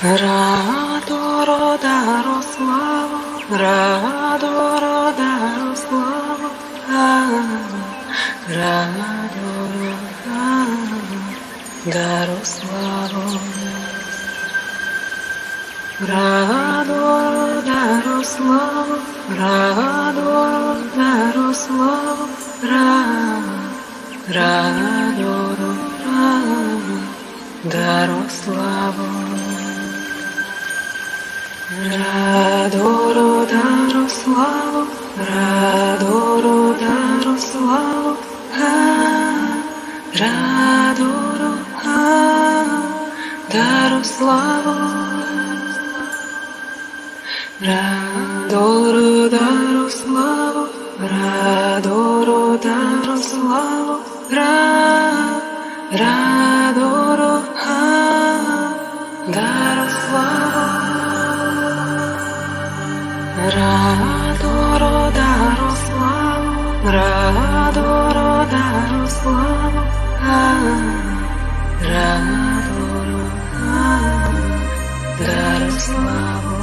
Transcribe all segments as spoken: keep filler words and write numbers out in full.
Радоро даро славо, радоро даро славо, а, радоро, а, даро славо. Радоро даро славо, радоро даро славо, ра, радоро, ра, даро славо. Радоро даро славо, радоро даро славо, а, радоро, а, даро славо. Радоро даро славо, радоро даро славо, ра, радоро, а, даро славо. Радоро даро славо, радоро даро славо, а, радоро, а, даро славо.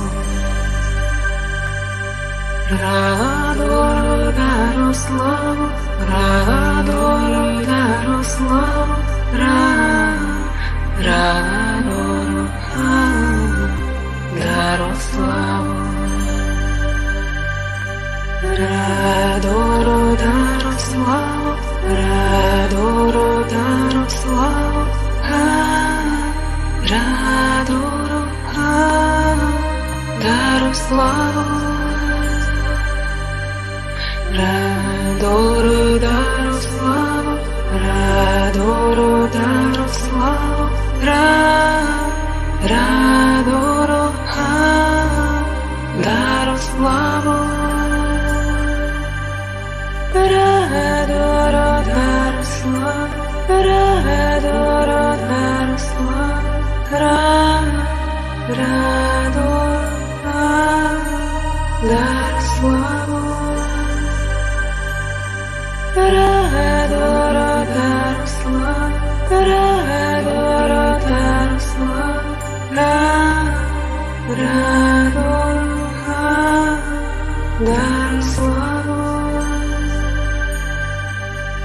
Радоро даро славо, радоро даро славо, ра, радоро, а, даро славо. Радоро даро славо, радоро даро славо, а, радоро, а, даро славо. Радоро даро славо, радоро даро славо, ра, радоро, а, даро славо. Радоро даро славо, радоро даро славо, ра, радоро, а, даро славо. Радоро даро славо, радоро даро славо, ра, радоро, а, даро славо.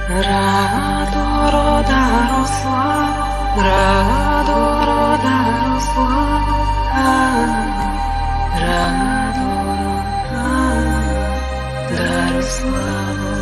Радоро даро славо, радоро даро славо, а, радоро, а, даро славо.